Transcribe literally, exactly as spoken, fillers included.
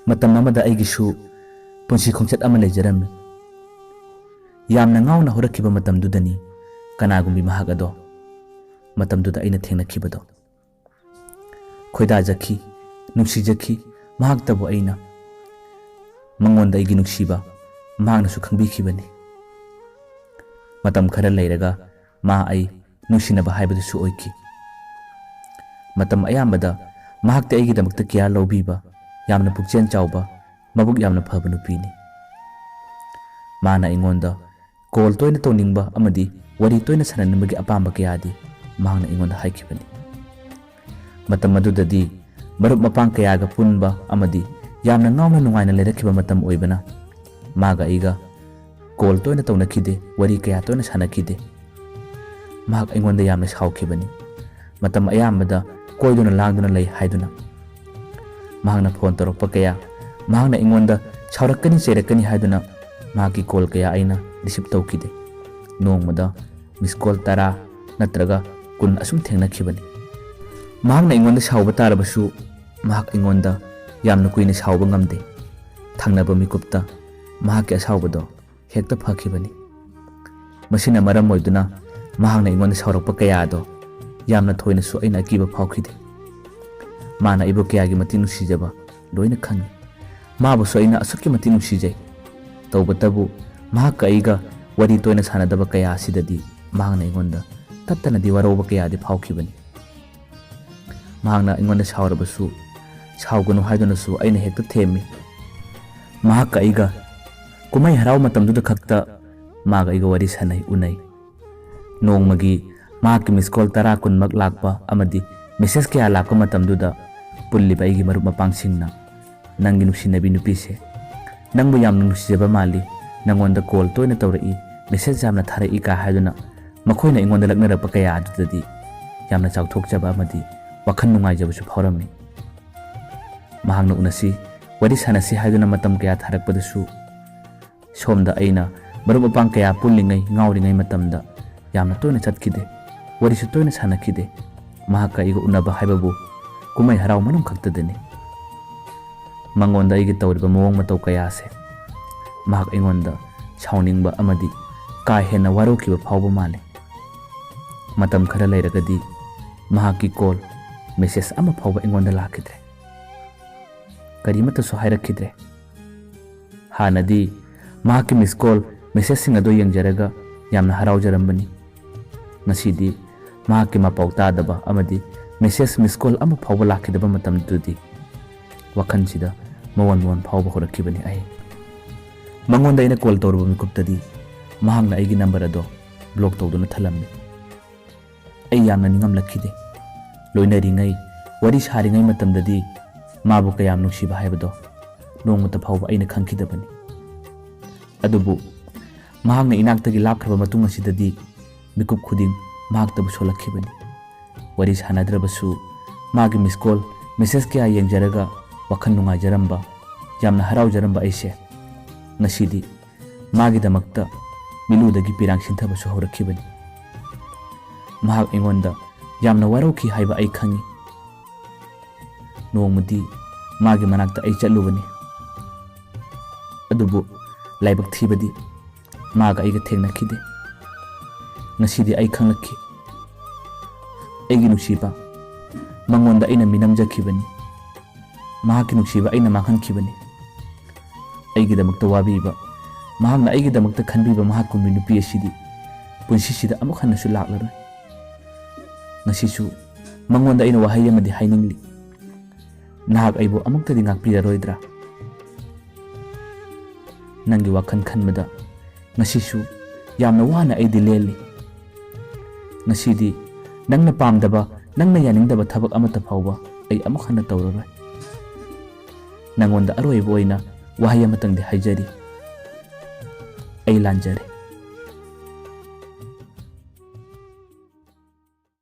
ꯃꯇꯝ ꯑꯃꯗ ꯑꯩꯒꯤꯁꯨ ꯄꯨꯟꯁꯤ ꯈꯣꯡꯆꯠ ꯑꯃ ꯂꯩꯖꯔꯝꯃꯤ꯫ ꯌꯥꯝꯅ ꯉꯥꯎꯅ ꯍꯧꯔꯛꯈꯤꯕ ꯃꯇꯝꯗꯨꯗꯅꯤ ꯀꯅꯥꯒꯨꯝꯕꯤ ꯃꯍꯥꯛ ꯑꯗꯣ ꯃꯇꯝꯗꯨꯗ ꯑꯩꯅ ꯊꯦꯡꯅꯈꯤꯕꯗꯣ꯫ ꯈꯣꯏꯗꯥꯖꯈꯤ, ꯅꯨꯡꯁꯤꯖꯈꯤ ꯃꯍꯥꯛꯇꯕꯨ ꯑꯩꯅ꯫ ꯃꯉꯣꯟꯗ ꯑꯩꯒꯤ ꯅꯨꯡꯁꯤꯕ ꯃꯍꯥꯛꯅꯁꯨ ꯈꯪꯕꯤꯈꯤꯕꯅꯤ꯫ ꯃꯇꯝ ꯈꯔ ꯂꯩꯔꯒ ꯃꯥ ꯑꯩ ꯅꯨꯡꯁꯤꯅꯕ ꯍꯥꯏꯕꯗꯨꯁꯨ ꯑꯣꯏꯈꯤ꯫ ꯃꯇꯝ ꯑꯌꯥꯝꯕꯗ ꯃꯍꯥꯛꯇꯤ ꯑꯩꯒꯤꯗꯃꯛꯇ ꯀꯤꯌꯥꯔ ꯂꯧꯕꯤꯕ ꯌꯥꯝꯅ ꯄꯨꯛꯆꯦꯜ ꯆꯥꯎꯕ, ꯃꯕꯨꯛ ꯌꯥꯝꯅ ꯐꯕ ꯅꯨꯄꯤꯅꯤ꯫ ꯃꯥꯅ ꯑꯩꯉꯣꯟꯗ ꯀꯣꯜ ꯇꯣꯏꯅ ꯇꯧꯅꯤꯡꯕ ꯑꯃꯗꯤ ꯋꯥꯔꯤ ꯇꯣꯏꯅ ꯁꯥꯟꯅꯅꯤꯡꯕꯒꯤ ꯑꯄꯥꯝꯕ ꯀꯌꯥꯗꯤ ꯃꯍꯥꯛꯅ ꯑꯩꯉꯣꯟꯗ ꯍꯥꯏꯈꯤꯕꯅꯤ꯫ ꯃꯇꯝ ꯑꯗꯨꯗꯗꯤ ꯃꯔꯨꯞ ꯃꯄꯥꯡ ꯀꯌꯥꯒ ꯄꯨꯟꯕ ꯑꯃꯗꯤ ꯌꯥꯝꯅ ꯉꯥꯎꯅ ꯅꯨꯡꯉꯥꯏꯅ ꯂꯩꯔꯛꯈꯤꯕ ꯃꯇꯝ ꯑꯣꯏꯕꯅ, ꯃꯥꯒ ꯑꯩꯒ ꯀꯣꯜ ꯇꯣꯏꯅ ꯇꯧꯅꯈꯤꯗꯦ, ꯋꯥꯔꯤ ꯀꯌꯥ ꯇꯣꯏꯅ ꯁꯥꯟꯅꯈꯤꯗꯦ꯫ ꯃꯍꯥꯛ ꯑꯩꯉꯣꯟꯗ ꯌꯥꯝꯅ ꯁꯥꯎꯈꯤꯕꯅꯤ꯫ ꯃꯇꯝ ꯑꯌꯥꯝꯕꯗ ꯀꯣꯏꯗꯨꯅ ꯂꯥꯡꯗꯨꯅ ꯂꯩ ꯍꯥꯏꯗꯨꯅ꯫ ꯃꯍꯥꯛꯅ ꯐꯣꯟ ꯇꯧꯔꯛꯄ ꯀꯌꯥ, ꯃꯍꯥꯛꯅ ꯑꯩꯉꯣꯟꯗ ꯁꯥꯎꯔꯛꯀꯅꯤ, ꯆꯩꯔꯛꯀꯅꯤ ꯍꯥꯏꯗꯨꯅ ꯃꯍꯥꯛꯀꯤ ꯀꯣꯜ ꯀꯌꯥ ꯑꯩꯅ ꯔꯤꯁꯤꯞ ꯇꯧꯈꯤꯗꯦ꯫ ꯅꯣꯡꯃꯗ ꯃꯤꯁ ꯀꯣꯜ ꯇꯔꯥ ꯅꯠꯇ꯭ꯔꯒ ꯀꯨꯟ ꯑꯁꯨꯝ ꯊꯦꯡꯅꯈꯤꯕꯅꯤ꯫ ꯃꯍꯥꯛꯅ ꯑꯩꯉꯣꯟꯗ ꯁꯥꯎꯕ ꯇꯥꯔꯕꯁꯨ, ꯃꯍꯥꯛ ꯑꯩꯉꯣꯟꯗ ꯌꯥꯝꯅ ꯀꯨꯏꯅ ꯁꯥꯎꯕ ꯉꯝꯗꯦ꯫ ꯊꯪꯅꯕ ꯃꯤꯀꯨꯞꯇ ꯃꯍꯥꯛꯀꯤ ꯑꯁꯥꯎꯕꯗꯣ ꯍꯦꯛꯇ ꯐꯈꯤꯕꯅꯤ꯫ ꯃꯁꯤꯅ ꯃꯔꯝ ꯑꯣꯏꯗꯨꯅ ꯃꯍꯥꯛꯅ ꯑꯩꯉꯣꯟꯗ ꯁꯥꯎꯔꯛꯄ ꯀꯌꯥ ꯑꯗꯣ ꯌꯥꯝꯅ ꯊꯣꯏꯅꯁꯨ ꯑꯩꯅ ꯑꯀꯤꯕ ꯐꯥꯎꯈꯤꯗꯦ꯫ ꯃꯥꯅ ꯑꯩꯕꯨ ꯀꯌꯥꯒꯤ ꯃꯇꯤꯛ ꯅꯨꯡꯁꯤꯖꯕ ꯂꯣꯏꯅ ꯈꯪꯉꯤ꯫ ꯃꯥꯕꯨꯁꯨ ꯑꯩꯅ ꯑꯁꯨꯛꯀꯤ ꯃꯇꯤꯛ ꯅꯨꯡꯁꯤꯖꯩ꯫ ꯇꯧꯕꯇꯕꯨ ꯃꯍꯥꯛꯀ ꯑꯩꯒ ꯋꯥꯔꯤ ꯇꯣꯏꯅ ꯁꯥꯟꯅꯗꯕ ꯀꯌꯥ ꯑꯁꯤꯗꯗꯤ ꯃꯍꯥꯛꯅ ꯑꯩꯉꯣꯟꯗ ꯇꯠꯇꯅꯗꯤ ꯋꯥꯔꯧꯕ ꯀꯌꯥꯗꯤ ꯐꯥꯎꯈꯤꯕꯅꯤ꯫ ꯃꯍꯥꯛꯅ ꯑꯩꯉꯣꯟꯗ ꯁꯥꯎꯔꯕꯁꯨ, ꯁꯥꯎꯒꯅꯨ ꯍꯥꯏꯗꯨꯅꯁꯨ ꯑꯩꯅ ꯍꯦꯛꯇ ꯊꯦꯝꯃꯤ꯫ ꯃꯍꯥꯛꯀ ꯑꯩꯒ ꯀꯨꯝꯍꯩ ꯍꯔꯥꯎ ꯃꯇꯝꯗꯨꯗ ꯈꯛꯇ ꯃꯥꯒ ꯑꯩꯒ ꯋꯥꯔꯤ ꯁꯥꯟꯅꯩ, ꯎꯅꯩ꯫ ꯅꯣꯡꯃꯒꯤ ꯃꯍꯥꯛꯀꯤ ꯃꯤꯁ ꯀꯣꯜ ꯇꯔꯥ ꯀꯨꯟꯃꯛ ꯂꯥꯛꯄ ꯑꯃꯗꯤ ꯃꯦꯁꯦꯖ ꯀꯌꯥ ꯂꯥꯛꯄ ꯃꯇꯝꯗꯨꯗ ꯄꯨꯜꯂꯤꯕ ꯑꯩꯒꯤ ꯃꯔꯨꯞ ꯃꯄꯥꯡꯁꯤꯡꯅ, "ꯅꯪꯒꯤ ꯅꯨꯡꯁꯤꯅꯕꯤ ꯅꯨꯄꯤꯁꯦ ꯅꯪꯕꯨ ꯌꯥꯝꯅ ꯅꯨꯡꯁꯤꯖꯕ ꯃꯥꯜꯂꯤ, ꯅꯪꯉꯣꯟꯗ ꯀꯣꯜ ꯇꯣꯏꯅ ꯇꯧꯔꯛꯏ, ꯃꯦꯁꯦꯖ ꯌꯥꯝꯅ ꯊꯥꯔꯛꯏ" ꯀꯥ ꯍꯥꯏꯗꯨꯅ ꯃꯈꯣꯏꯅ ꯑꯩꯉꯣꯟꯗ ꯂꯛꯅꯔꯛꯄ ꯀꯌꯥ ꯑꯗꯨꯗꯗꯤ ꯌꯥꯝꯅ ꯆꯥꯎꯊꯣꯛꯆꯕ ꯑꯃꯗꯤ ꯋꯥꯈꯜ ꯅꯨꯡꯉꯥꯏꯖꯕꯁꯨ ꯐꯥꯎꯔꯝꯃꯤ꯫ ꯃꯍꯥꯛꯅ ꯎꯅꯁꯤ, ꯋꯥꯔꯤ ꯁꯥꯟꯅꯁꯤ ꯍꯥꯏꯗꯨꯅ ꯃꯇꯝ ꯀꯌꯥ ꯊꯥꯔꯛꯄꯗꯁꯨ, ꯁꯣꯝꯗ ꯑꯩꯅ ꯃꯔꯨꯞ ꯃꯄꯥꯡ ꯀꯌꯥ ꯄꯨꯜꯂꯤꯉꯩ, ꯉꯥꯎꯔꯤꯉꯩ ꯃꯇꯝꯗ ꯌꯥꯝꯅ ꯇꯣꯏꯅ ꯆꯠꯈꯤꯗꯦ, ꯋꯥꯔꯤꯁꯨ ꯇꯣꯏꯅ ꯁꯥꯟꯅꯈꯤꯗꯦ꯫ ꯃꯍꯥꯛꯀ ꯑꯩꯒ ꯎꯅꯕ ꯍꯥꯏꯕꯕꯨ ꯀꯨꯝꯍꯩ ꯍꯔꯥꯎ ꯃꯅꯨꯡ ꯈꯛꯇꯗꯅꯤ꯫ ꯃꯉꯣꯟꯗ ꯑꯩꯒꯤ ꯇꯧꯔꯤꯕ ꯃꯑꯣꯡ ꯃꯇꯧ ꯀꯌꯥꯁꯦ ꯃꯍꯥꯛ ꯑꯩꯉꯣꯟꯗ ꯁꯥꯎꯅꯤꯡꯕ ꯑꯃꯗꯤ ꯀꯥ ꯍꯦꯟꯅ ꯋꯥꯔꯧꯈꯤꯕ ꯐꯥꯎꯕ ꯃꯥꯜꯂꯤ꯫ ꯃꯇꯝ ꯈꯔ ꯂꯩꯔꯒꯗꯤ ꯃꯍꯥꯛꯀꯤ ꯀꯣꯜ, ꯃꯦꯁꯦꯖ ꯑꯃ ꯐꯥꯎꯕ ꯑꯩꯉꯣꯟꯗ ꯂꯥꯛꯈꯤꯗ꯭ꯔꯦ꯫ ꯀꯔꯤꯃꯠꯇꯁꯨ ꯍꯥꯏꯔꯛꯈꯤꯗ꯭ꯔꯦ꯫ ꯍꯥꯟꯅꯗꯤ ꯃꯍꯥꯛꯀꯤ ꯃꯤꯁ ꯀꯣꯜ, ꯃꯦꯁꯦꯖꯁꯤꯡ ꯑꯗꯨ ꯌꯦꯡꯖꯔꯒ ꯌꯥꯝꯅ ꯍꯔꯥꯎꯖꯔꯝꯕꯅꯤ꯫ ꯉꯁꯤꯗꯤ ꯃꯍꯥꯛꯀꯤ ꯃꯄꯥꯎ ꯇꯥꯗꯕ ꯑꯃꯗꯤ ꯃꯦꯁꯦꯖ, ꯃꯤꯁ ꯀꯣꯜ ꯑꯃ ꯐꯥꯎꯕ ꯂꯥꯛꯈꯤꯗꯕ ꯃꯇꯝꯗꯨꯗꯤ ꯋꯥꯈꯜꯁꯤꯗ ꯃꯋꯣꯟ ꯃꯋꯣꯟ ꯐꯥꯎꯕ ꯍꯧꯔꯛꯈꯤꯕꯅꯤ ꯑꯩ꯫ ꯃꯉꯣꯟꯗ ꯑꯩꯅ ꯀꯣꯜ ꯇꯧꯔꯨꯕ ꯃꯤꯀꯨꯞꯇꯗꯤ ꯃꯍꯥꯛꯅ ꯑꯩꯒꯤ ꯅꯝꯕꯔ ꯑꯗꯣ ꯕ꯭ꯂꯣꯛ ꯇꯧꯗꯨꯅ ꯊꯜꯂꯝꯃꯤ꯫ ꯑꯩ ꯌꯥꯝꯅ ꯅꯤꯡꯉꯝꯂꯛꯈꯤꯗꯦ꯫ ꯂꯣꯏꯅꯔꯤꯉꯩ, ꯋꯥꯔꯤ ꯁꯥꯔꯤꯉꯩ ꯃꯇꯝꯗꯗꯤ ꯃꯥꯕꯨ ꯀꯌꯥꯝ ꯅꯨꯡꯁꯤꯕ ꯍꯥꯏꯕꯗꯣ ꯅꯣꯡꯃꯇ ꯐꯥꯎꯕ ꯑꯩꯅ ꯈꯪꯈꯤꯗꯕꯅꯤ꯫ ꯑꯗꯨꯕꯨ ꯃꯍꯥꯛꯅ ꯏꯅꯥꯛꯇꯒꯤ ꯂꯥꯞꯈ꯭ꯔꯕ ꯃꯇꯨꯡ ꯑꯁꯤꯗꯗꯤ ꯃꯤꯀꯨꯞ ꯈꯨꯗꯤꯡ ꯃꯍꯥꯛꯇꯕꯨ ꯁꯣꯜꯂꯛꯈꯤꯕꯅꯤ꯫ ꯋꯥꯔꯤ ꯁꯥꯟꯅꯗ꯭ꯔꯕꯁꯨ ꯃꯥꯒꯤ ꯃꯤꯁ ꯀꯣꯜ, ꯃꯦꯁꯦꯖ ꯀꯌꯥ ꯌꯦꯡꯖꯔꯒ ꯋꯥꯈꯜ ꯅꯨꯡꯉꯥꯏꯖꯔꯝꯕ, ꯌꯥꯝꯅ ꯍꯔꯥꯎꯖꯔꯝꯕ ꯑꯩꯁꯦ ꯉꯁꯤꯗꯤ ꯃꯥꯒꯤꯗꯃꯛꯇ ꯃꯤꯠꯂꯨꯗꯒꯤ ꯄꯤꯔꯥꯡ ꯁꯤꯟꯊꯕꯁꯨ ꯍꯧꯔꯛꯈꯤꯕꯅꯤ꯫ ꯃꯍꯥꯛ ꯑꯩꯉꯣꯟꯗ ꯌꯥꯝꯅ ꯋꯥꯔꯧꯈꯤ ꯍꯥꯏꯕ ꯑꯩ ꯈꯪꯏ꯫ ꯅꯣꯡꯃꯗꯤ ꯃꯥꯒꯤ ꯃꯅꯥꯛꯇ ꯑꯩ ꯆꯠꯂꯨꯕꯅꯤ, ꯑꯗꯨꯕꯨ ꯂꯥꯏꯕꯛ ꯊꯤꯕꯗꯤ ꯃꯥꯒ ꯑꯩꯒ ꯊꯦꯡꯅꯈꯤꯗꯦ꯫ ꯉꯁꯤꯗꯤ ꯑꯩ ꯈꯪꯂꯛꯈꯤ꯫ ꯑꯩꯒꯤ ꯅꯨꯡꯁꯤꯕ, ꯃꯉꯣꯟꯗ ꯑꯩꯅ ꯃꯤꯅꯝꯖꯈꯤꯕꯅꯤ꯫ ꯃꯍꯥꯛꯀꯤ ꯅꯨꯡꯁꯤꯕ ꯑꯩꯅ ꯃꯥꯡꯍꯟꯈꯤꯕꯅꯤ꯫ ꯑꯩꯒꯤꯗꯃꯛꯇ ꯋꯥꯕꯤꯕ, ꯃꯍꯥꯛꯅ ꯑꯩꯒꯤꯗꯃꯛꯇ ꯈꯟꯕꯤꯕ ꯃꯍꯥꯛꯀꯨꯝꯕꯤ ꯅꯨꯄꯤ ꯑꯁꯤꯗꯤ ꯄꯨꯟꯁꯤꯁꯤꯗ ꯑꯃꯨꯛ ꯍꯟꯅꯁꯨ ꯂꯥꯛꯂꯔꯣꯏ꯫ ꯉꯁꯤꯁꯨ ꯃꯉꯣꯟꯗ ꯑꯩꯅ ꯋꯥꯍꯩ ꯑꯃꯗꯤ ꯍꯥꯏꯅꯤꯡꯂꯤ꯫ ꯅꯍꯥꯛ ꯑꯩꯕꯨ ꯑꯃꯨꯛꯇꯗꯤ ꯉꯥꯛꯄꯤꯔꯔꯣꯏꯗ꯭ꯔꯥ? ꯅꯪꯒꯤ ꯋꯥꯈꯜ ꯈꯟꯕꯗ ꯉꯁꯤꯁꯨ ꯌꯥꯝꯅ ꯋꯥꯅ ꯑꯩꯗꯤ ꯂꯦꯜꯂꯤ꯫ ꯉꯁꯤꯗꯤ ꯅꯪꯅ ꯄꯥꯝꯗꯕ, ꯅꯪꯅ ꯌꯥꯅꯤꯡꯗꯕ ꯊꯕꯛ ꯑꯃꯠꯇ ꯐꯥꯎꯕ ꯑꯩ ꯑꯃꯨꯛ ꯍꯟꯅ ꯇꯧꯔꯔꯣꯏ꯫ ꯅꯪꯉꯣꯟꯗ ꯑꯔꯣꯏꯕ ꯑꯣꯏꯅ ꯋꯥꯍꯩ ꯑꯃꯇꯪꯗꯤ ꯍꯥꯏꯖꯔꯤ, ꯑꯩ ꯂꯥꯟꯖꯔꯦ꯫